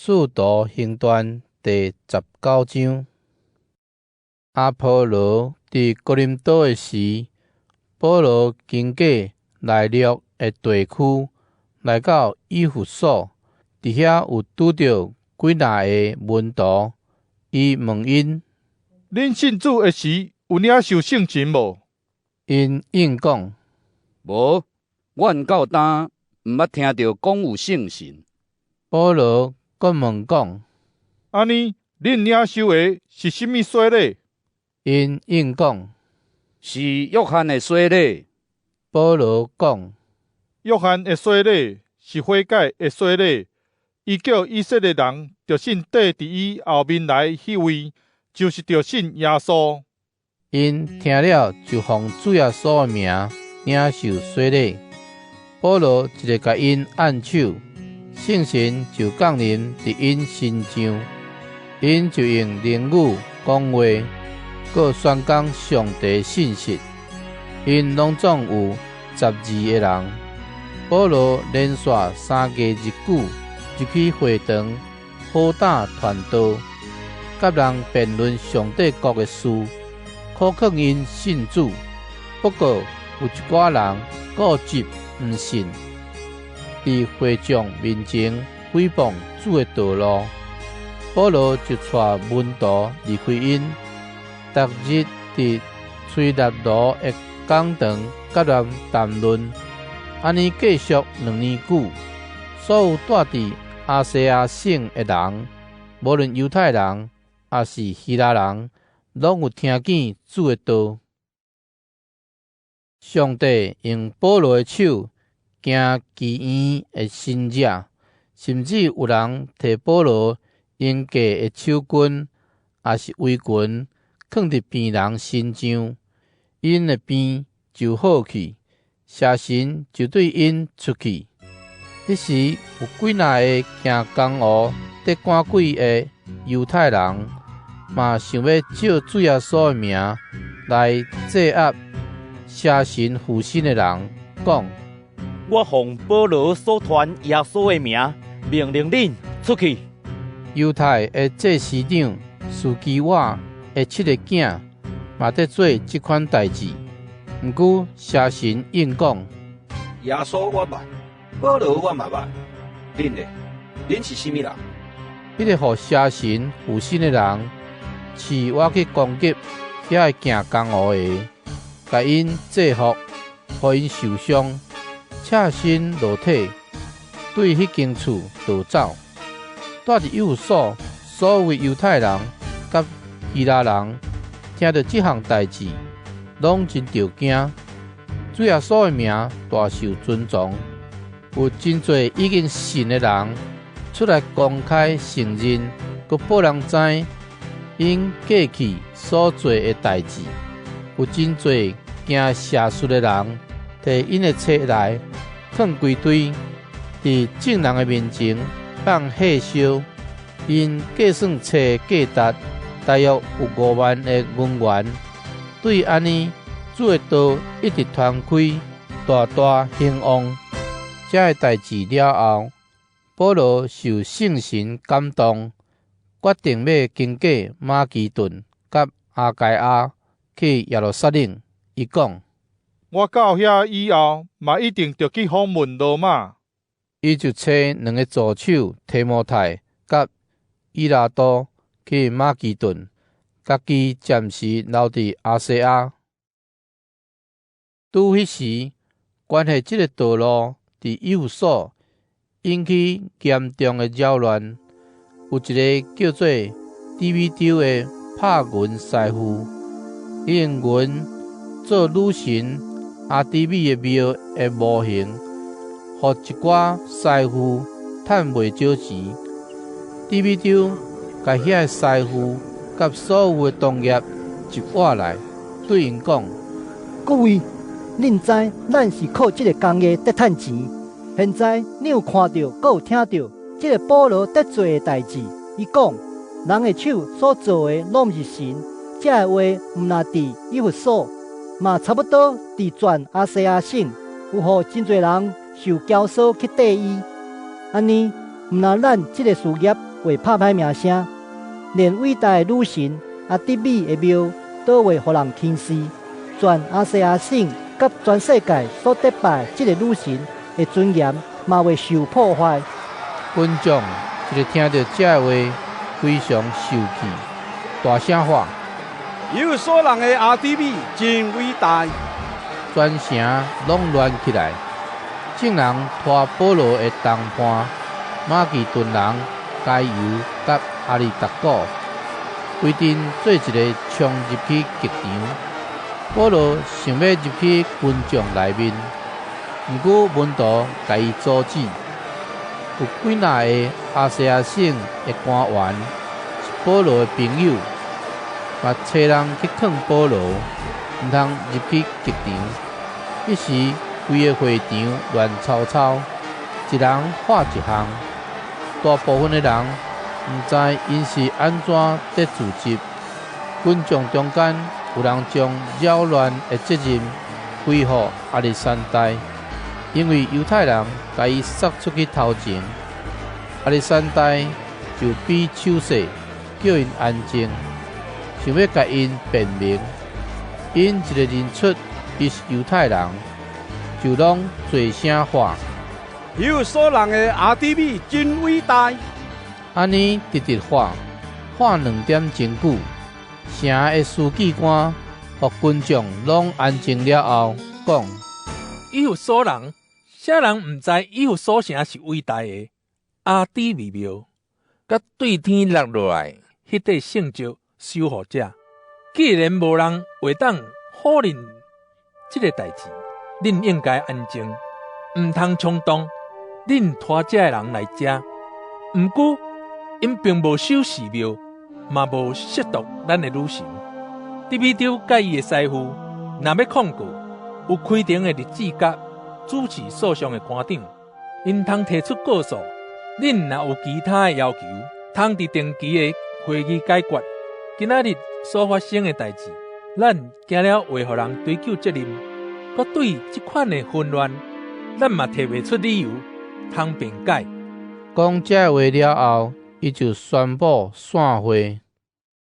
使徒行傳第19章，阿波羅佇哥林多的時，保羅經過內陸的地區，來到以弗所，佇遐有拄著幾若个門徒，伊問𪜶：恁信主的時，有領受聖神無？𪜶應講：無，阮到今毋捌聽著講有聖神。保羅閣問講：按呢，恁領受的是啥物洗禮？𪜶應講：是約翰的洗禮。保羅講：約翰的洗禮是悔改的洗禮，伊叫以色列人著信綴佇伊後面來彼位，就是著信耶穌。𪜶聽了就奉主耶穌的名領受洗禮。保羅一个共𪜶按手，聖神就降臨佇𪜶身上，𪜶就用靈語講話，閣宣講上帝信息。𪜶攏總有12個人。保羅連紲3个日久，入去會堂，好膽傳道，佮人辯論上帝國的事，苦勸𪜶信主。不過有一寡人固執毋信，佇會眾面前誹謗主的道路。保羅就帶門徒離開𪜶，逐日佇推喇奴的講堂佮人談論。按呢繼續2年久，所有蹛佇亞細亞省的人，無論猶太人抑是希臘人，攏有聽見主的道。上帝用保羅的手行奇異的神跡，甚至有人提保羅用過的手巾，抑是圍裙，囥佇病人身上，𪜶的病就好去，邪神就對𪜶出去。彼時有幾若个行江湖咧趕鬼的猶太人，嘛想欲借主耶穌的名來制壓邪神附身的人，講：我奉保羅所傳耶穌的名，命令恁出去。猶太的祭司長司基瓦的七个囝嘛佇做這款代誌。毋過邪神應講：耶穌我捌，保羅我嘛捌，恁咧？恁是啥物人？彼个予邪神附身的人，試倚去攻擊遐个行江湖的，共𪜶制服，予𪜶受傷，赤身露體，對彼間厝逃走。蹛佇以弗所所有猶太人佮希臘人，聽著這項代誌，攏真著驚。主耶穌的名大受尊崇，有真濟已經信的人出來公開承認，閣予人知𪜶過去所做的代誌。有真濟行邪術的人，提𪜶的冊來，囥規堆，佇眾人的面前放火燒。𪜶計算冊的價值，大約有5萬的銀元。對按呢，主的道一直傳開，大大興旺。這个代誌了後，保羅受聖神感動，決定欲經過馬其頓佮亞該亞去耶路撒冷。伊講：我到遐以後，嘛一定著去訪問羅馬。伊就差兩个助手提摩太佮以拉都去馬其頓，家己暫時留佇亞細亞。拄彼時，關係這个道路佇以弗所引起嚴重的擾亂，有一个叫做低米丟的拍銀師傅，伊用銀做女神阿提米的廟的模型，予一寡師傅趁袂少錢。低米丟共遐个師傅佮所有的同業集倚來，對𪜶講：各位，恁知咱是靠這个工藝咧趁錢。現在恁有看著，閣有聽著，這个保羅咧做的代誌。伊講，人的手所做的攏毋是神。這个話毋但佇以弗所，嘛差不多佇全亞細亞省，有予真濟人受教唆去綴伊。按呢，毋但咱這个事業會拍歹名聲，連偉大的女神阿底米的廟都會予人輕視，全亞細亞省佮全世界所禮拜這个女神的尊嚴嘛會受破壞。群眾一聽著這个話，非常受氣，大聲喊：以弗所人的阿底米真偉大！全城攏亂起來，眾人拖保羅的同伴馬其頓人該猶佮阿里達古，規陣做一个衝入去劇場。保羅想欲入去群眾內面，毋過門徒共伊阻止。有幾若个亞細亞省的官員是保羅的朋友，嘛揣人去勸保羅，毋通入去劇場。彼時，規个會場亂糟糟，一人喊一項，大部分的人毋知𪜶是按怎得自執。群眾中間有人將擾亂的責任歸予亞歷山大，因為猶太人共伊殺出去頭前，亞歷山大就比手勢叫𪜶安靜，想欲共𪜶辯明。𪜶一个認出伊是猶太人，就攏濟聲喊：以弗所人的阿底米真偉大！按呢直直喊，喊2點鐘久。城的書記官予群眾攏安靜了後，講：以弗所人，啥人毋知以弗所城是偉大的阿底米廟，佮對天落落來彼塊聖石守護者？既然無人會當否認這个代誌，恁應該安靜，毋通衝動。恁拖這个人來遮，毋過𪜶並無守寺廟，嘛無褻瀆咱的女神。得美丟佮伊的師傅，若欲控告，有開庭的日子佮主持訴訟的官長，𪜶通提出告訴。恁若有其他的要求，通佇定期的會議解決。今仔日所發生的代誌，咱驚了會予人追究責任，閣對這款的紛亂，咱嘛提袂出理由通辯解。講這話了後，伊就宣布散會。